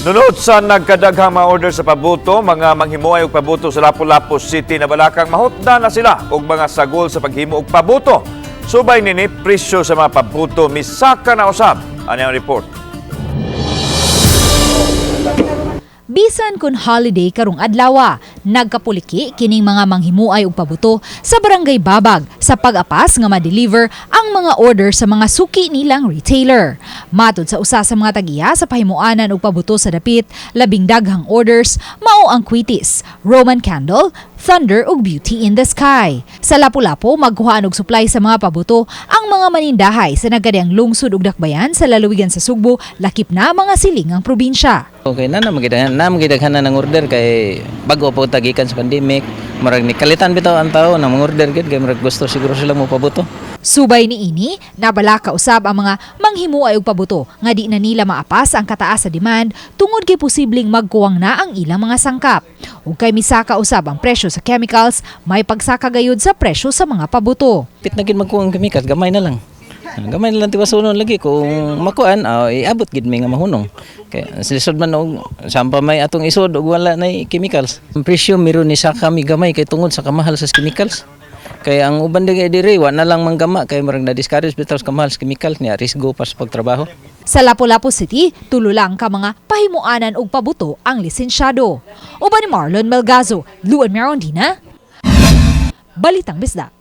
Nunot sa nagkadaghang mga order sa pabuto, mga manghimuay og pabuto sa Lapu-Lapu City na balakang mahutda na sila og mga sagol sa paghimo og pabuto. Subay nini, presyo sa mga pabuto misaka na usab. Ano ang report? Bisan kung holiday karong adlawa, nagkapuliki kining mga manghimuay og pabuto sa Barangay Babag sa pag-apas nga ma-deliver ang mga order sa mga suki nilang retailer. Matod sa usa sa mga tagiya sa pahimuanan og pabuto sa dapit, labing daghang orders mao ang Quitis, Roman Candle, Thunder ug Beauty in the Sky. Sa Lapu-Lapu, magkuhaan og supply sa mga pabuto ang mga manindahay sa nagkadiang lungsod ug dakbayan sa lalawigan sa Sugbo, lakip na mga silingang probinsya. Okay na na magidaghan na magidaghan na ng order kay bago pa tagikan sa pandemic. Murag ni kalitan bitaw ang tao na mga order gid kay murag gusto siguro sila mo pabuto. Subay ni ini, nabalaka usab ang mga manghimuay og pabuto nga di na nila maapas ang kataas sa demand tungod kay posibleng magkuwang na ang ilang mga sangkap. Ug kay misaka usab ang presyo sa chemicals, may pagsaka gayud sa presyo sa mga pabuto. Pit na gid magkuwang chemicals, gamay na lang. Gamay na lang tiwasunon lagi kung makuan, iabot gid mi nga mahunong. Kay lisod man og sampa may atong isod og wala nay chemicals. Ang presyo meron ni saka mi gamay kay tungod sa kamahal sa chemicals. Kaya ang uban diri diri wa na lang manggama kay murag na discourage bitaw sa kamahal sa chemicals niya, risgo pa sa pagtrabaho. Sa Lapu-Lapu City, tulo lang ka mga pahimuanan og pabuto ang lisensyado. Uban ni Marlon Melgazo, Luan Merondina, Balitang Bisdak.